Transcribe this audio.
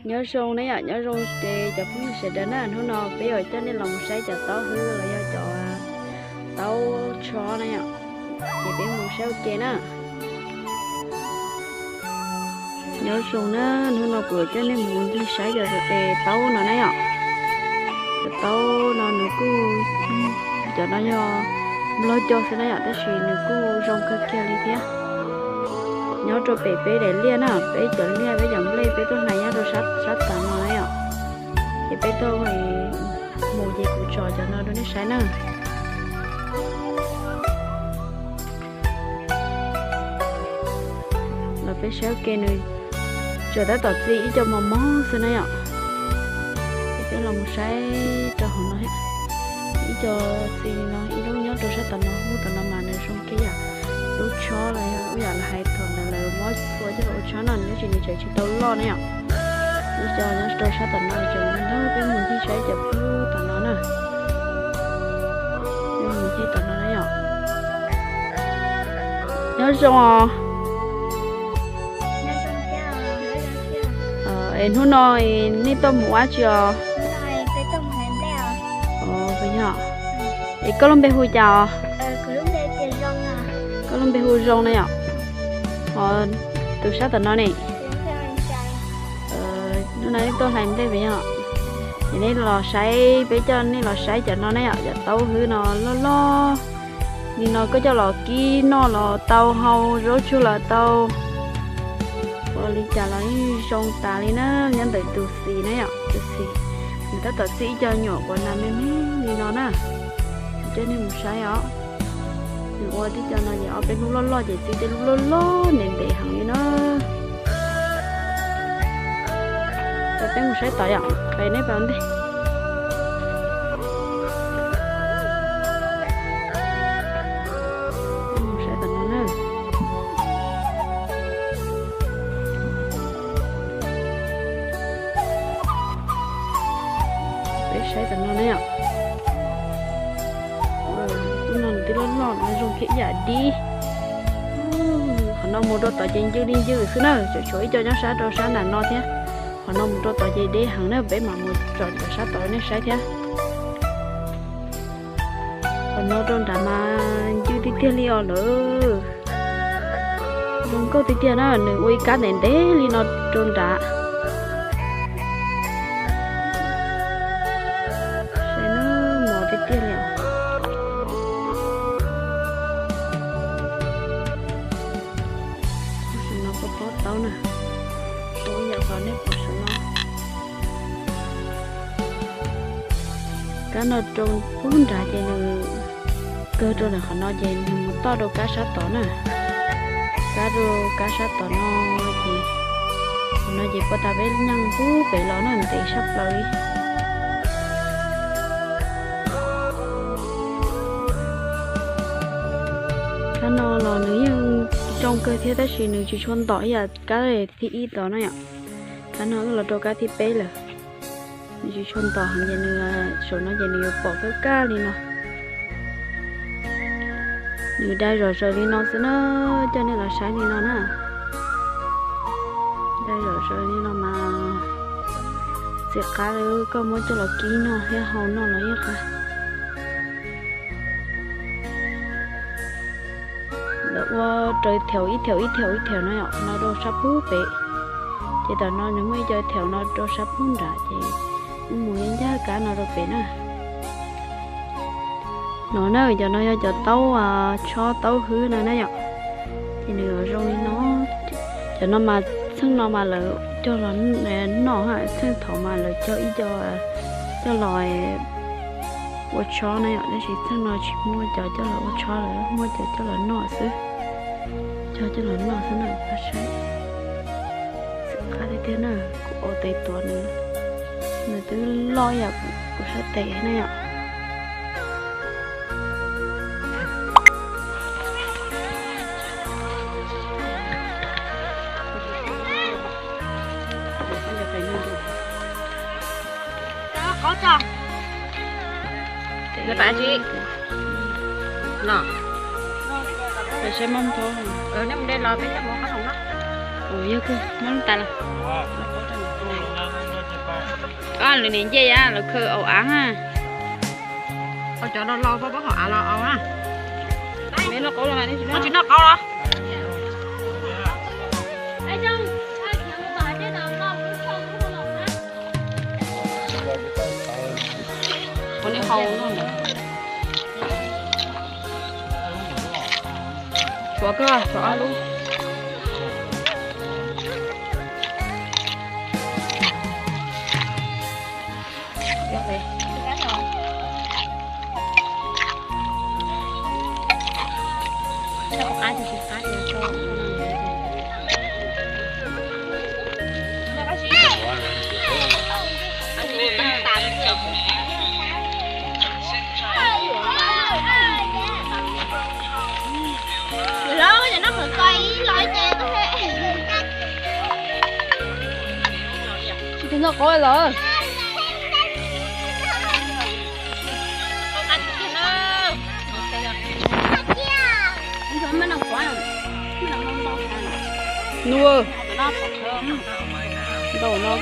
Nyob zoo na yom, nyob zoo ces cov phooj ywg sawv daws na, hnub no peb yuav coj nej los mus saib cov taub hwb los yog cov taub tshob na yom, ces peb mus saib ua ke na. Nyob zoo na, hnub no kuv yuav coj nej mus ncig saib cov taub no na yom. Cov taub no nws kuj, cov no yog nplog cog xwb na yom, tab sis nws kuj zoo kawg kiag li thiab. Nyob rau pem peb daim liaj na, peb cov liaj peb cov nplej peb tuaj hlais nyob rau sab, sab tom no na yom. Ces peb tuaj mus ces kuv tso cov no rau nej saib na. Los peb saib ua ke, nws tsuas tab tom txi ib co mos mos xwb na yom. Ces peb los mus saib rau hauv no, ib co txi no ib lub nyob rau sab tom no, lub tom no mas nws zoo kiag yam lub tshob los yog ib yam li hais thaum ntawd lawv muab txhua coj los ua tshob no, tab sis nws tseem tsis tau loj na yom. Ib co nyob rau sab tom no ces peb mus ncig saib cov pub tom no na. Peb mus ncig tom no na yom. Nyob zoo os. Es hnub no nej tuaj mus ua dab tsi os? Es koj lub npe hu cas os? Koj lub npe hu Zoo na yom. Ho tus sab tom no ne? Hnub no nej tuaj hlais nplej pem yog. Ces nej los saib, peb coj nej los saib cov no na yom, cov taub hwb no loj loj li no koj coj los kib noj los tau, hau zaub tsuag los tau. Ua li cas los yeej zoo tas li na, nyob ntawm tus xis na yom, tus xis. Nws tab tom txi ib co nyuam quav nas me me li no na. Coj nej mus saib os. Nws ua tib co no ces ob peb hnub loj loj ces txi tej lub loj loj ntev ntev heev li na. Peb mus saib tod yom, peb, nej pab ntej. Mus saib tom no na. Peb saib tom no na yom. Lub no nws twb loj loj no zoo kiag ib yam dib. Qhov no mus rau tod ces ncw li ncw xwb na, tseem tshuav ib co nyob sab rau sab nram no thiab. Qhov no mus rau tod ces deb heev na, peb mam mus tsom cov sab tod nej saib thiab. Qhov no rau nrad mas ncw tiag tiag li os lawm. Zoo nkauj tiag tiag na, nws ua ib kab ntev ntev li no rau nrad. Saib na, mos tiag tiag li os. Saum no pob taub na, zoo ib yam qhov nej pom saum no. Kab no rau pub nrad ces nws kawg rau ntawm qhov no ces nws mus toj rau kab sab tod na. Kab rau kab sab tod no ces, qhov no ces puag ta peb nyeej pub pem los na, ntev saj plaws li. Kab no los nws yeej zoo kawg thiab tab sis nws tsis tshua ntom ib yam kab thib ib tod na yom. Kab no wb los rau kab thib peb lawm. Nws tsis tshua ntom heev ces nws, saum no ces nws yuav pom kawg kaj li no. Nws dai zom zaws li no xwb na, coj nej los saib li no na. Dai zom zaws li no mas txiv qab li, koj muab coj los kib noj thiab hau noj los yeej qab. Lawv ua raws thaum ib thaum ib thaum ib thaum no yom, no rau sab pub pem. Ces tam no nws muaj ib co thaum no rau sab pub nrad ces wb mus ncaj kab no rau pem na. No na, cov no yog cov taub, tshob taub hwb no na yom. Ces nws zoo li no. Cov no mas txheej no mas lawv cog los noj, txheej thaud mas lawv cog ib co coj los ua tshob na yom, tab sis txheej no tsis muaj cov coj los ua tshob lawm, muaj cov coj los noj xwb. Cog coj los noj xwb na, pab saib. Xwm qab tiag tiag na, kuv ua tes tuav nws, nws twb loj yam kuv sab tes na yom. Saib mob nto. Ua yog kawg mob tas lawm. Lawv niam ncej lawv khaws au av na. Cov los los pab pab hom av los au na. Tsis noj qaub los? Tshuav koj, tshuav ob lub. Tsis tau noj qaub lawm. Nuj, ntau no.